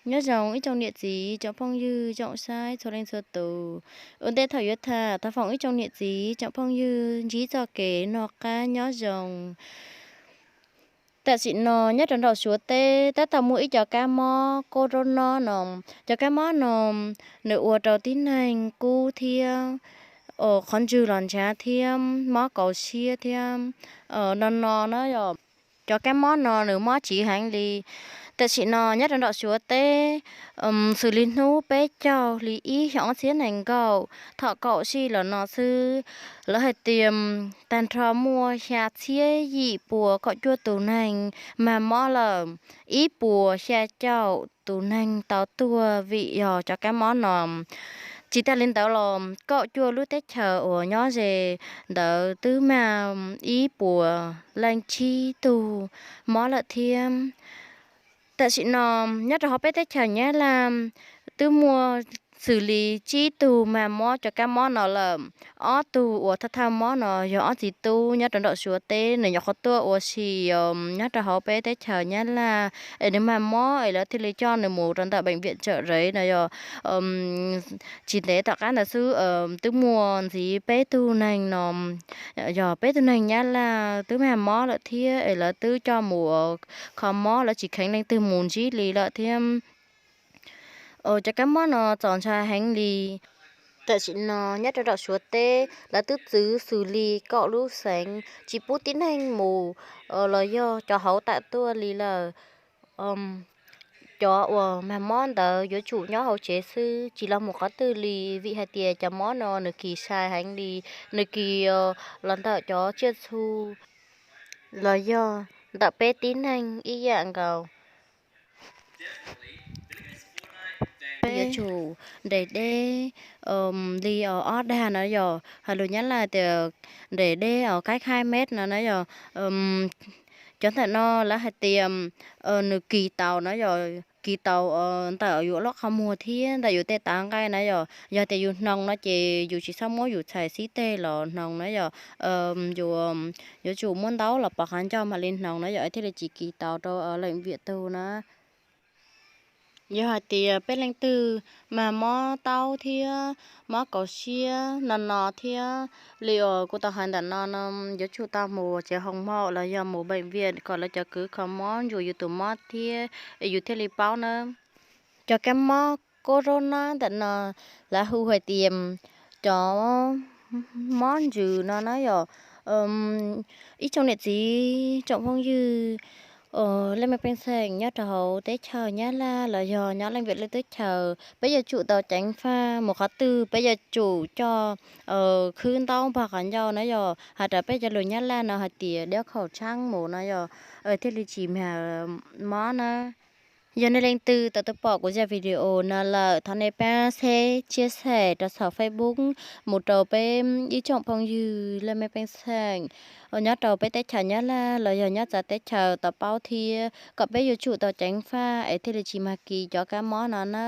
Nyob zoo ib tsoom niam txiv tsoom phooj ywg tsoom saib txhua leej txhua tus. Ua ntej thaum yuav tham thov foom ib tsoom niam txiv tsoom phooj ywg ntsib txoj kev noj qab nyob zoo. Tam sim no nyob rau nram Suav teb tab tom muaj ib cov kab mob koj rau no no, cov kab mob no nws ua rau tib neeg kub thiab qhov ntswg los ntshav thiab mob kaus siab thiab no no na yom. Cov kab mob no nws mob tsiv heev li. Tam sim no nyob rau nram Suav teb, xws li hnub peb caug hli ib xyoo ob txhiab nees nkaum thaum kaum sij los no xwb, lawv hais tias tag nrho muaj xya txhiab yim puas kaum cuaj tus neeg mag mob lawm, ib puas xya caum tus neeg tau tuag vim yog cov kab mob no. Tsis tas li ntawd los kaum cuaj lub teb chaws uas nyob ze ntawd twb mag ib puas leej tsib tug mob lawm thiab. Tam sim no nyob rau hauv peb teb chaws Nyab Laj twb muaj xws li tsib tug mag mob cov kab mob no lawm. Ob tug uas thawj thawj mob no yog ob txiv tub nyob rau nram Suav teb, nws nyuam qhuav tuaj ua si nyob rau hauv peb teb chaws Nyab Laj es nws mag mob es lawv thiaj li coj nws mus rau ntawm bệnh viện Chợ Rẫy no yog. Tsis ntev tom qab ntawd xwb twb muaj ntxiv peb tug neeg no, yog peb tug neeg Nyab Laj twb mag mob lawm thiab es lawv twb coj mus kho mob, lawv tsis kheev leej twg mus ntsib li lawm thiab. Cov kab mob no txaus ntshai heev li. Tam sim no nyob rau nram Suav teb lawv twb txwv xws li kaum lub xeev tsis pub tib neeg mus los yog cov hauv tawm tuaj li lawm. Cov uas mag mob ntawd yuav tsum nyob hauv tsev xwb, tsis los mus qhov twg li, vim hais tias cov mob no nws kis sai heev li, nws kis los ntawm cov tsiaj txhu los yog ntawm peb tib neeg ib yam nkaus. Yuav tsum nres deb li ob dag na yog, hais lus Nyab Laj tias nres deb os kaib khaib meb no na yog. Cov ntawm no lawv hais tias nws kis taus na yog, kis taus ntawm yus lub qhov muag thiab ntawm yus tej tav nqaij na yog. Yog tias yus hnoos no ces yus tsis txhob muab yus txhais xib teg los hnoos na yog. Yuav tsum muab ntaub los pov qhov ncauj mam li hnoos na yog thiaj li tsis kis taus rau leej viam tug na. Yog hais tias peb leej twg mag mob taub thiab mob kaus siab no no thiab li uas kuv tau hais ntawm no no, yuav tsum tau mus tsev hoo mom los yog mus bệnh viện kom lawv cov kws kho mob ntsuas yus tus mob thiab es yus thiaj li paub na. Cov kab mob kab raub nab ntawm no lawv hu hais tias cov mob ntsws no na yog. Ib tsoom niam txiv tsoom phooj ywg, leej mej pej xeem nyob rau hauv teb chaws Nyab Laj los yog nyob leej viam lwm teb chaws, peb yuav tsum tau ceev faj mus qhov twg peb yuav tsum coj khwb ntaub npog qhov ncauj na yog. Hais raws peb cov lus Nyab Laj no hais tias đeo khẩu trang mus no yog thiaj li tsis mag mob na. Yog nej leej twg tau tuaj pom kuv zaj video no lawm thov nej pab share, chia sẻ rau saum Facebook mus rau peb ib tsoom phooj ywg leej mej pej xeem nyob rau peb teb chaws Nyab Laj los yog nyob txawv teb chaws tau paub thiab kom peb yuav tsum tau ceev faj es thiaj li tsis mag kis cov kab mob no na.